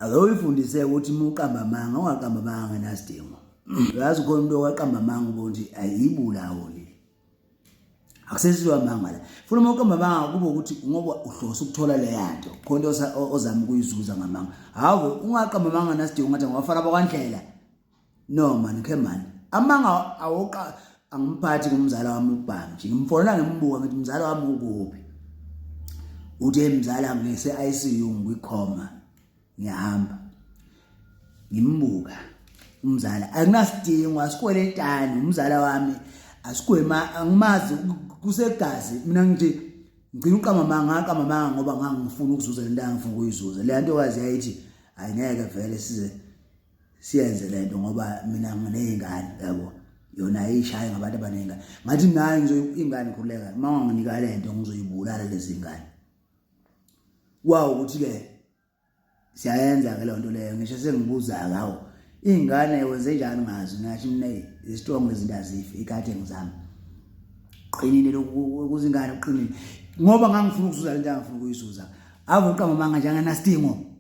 Ake uyifundise ukuthi uma uqamba amanga ungaqamba amanga ngenasidingo. Uyazi khona umuntu owaqamba amanga ubona ukuthi ayibulawo leli. Akusesiwa amanga la. Funa uma uqamba amanga kube ukuthi ngoba uhlose ukuthola leya nto. Khona into ozama ukuyizuza ngamanga. Hawu ungaqamba amanga nasidingo ngathi ngwafana bakwandlela. No man, come on. Amanga awoqa angimphathi kumzala wami ubhamji. Ngimfonela ngimbuka ngithi mzala wami ukuphi. Uthe mzala ngise ICU ngikwikhoma. Ngiyahamba. Ngimbuka umzala akunasidingo asikweletani umzala wami asikwema angimazi kusegazi mina ngithi ngicina uqamba amanga ngaqamba amanga ngoba ngangifuna ukuzuza lento angifuna ukuyizuza le ntokazi yayithi ayingeke vele size siyenze lento ngoba mina ngineyingane yabo yona ayishaye ngabantu abaneyingane ngathi naye ngizoyi ingane khuleka uma unganginika lento ngizoyibulala lezi ngane kwawo ukuthi ke siyayenza ke lonto leyo ngisho sengibuza hawo ingane wenze njani ngazo ngathi mina istrong izinto azifi ikade ngizama qinile lokuzingane uqinile ngoba ngangifuna ukuzuza lento angifuna ukuyizuza ave uqamba manga njengenasidingo.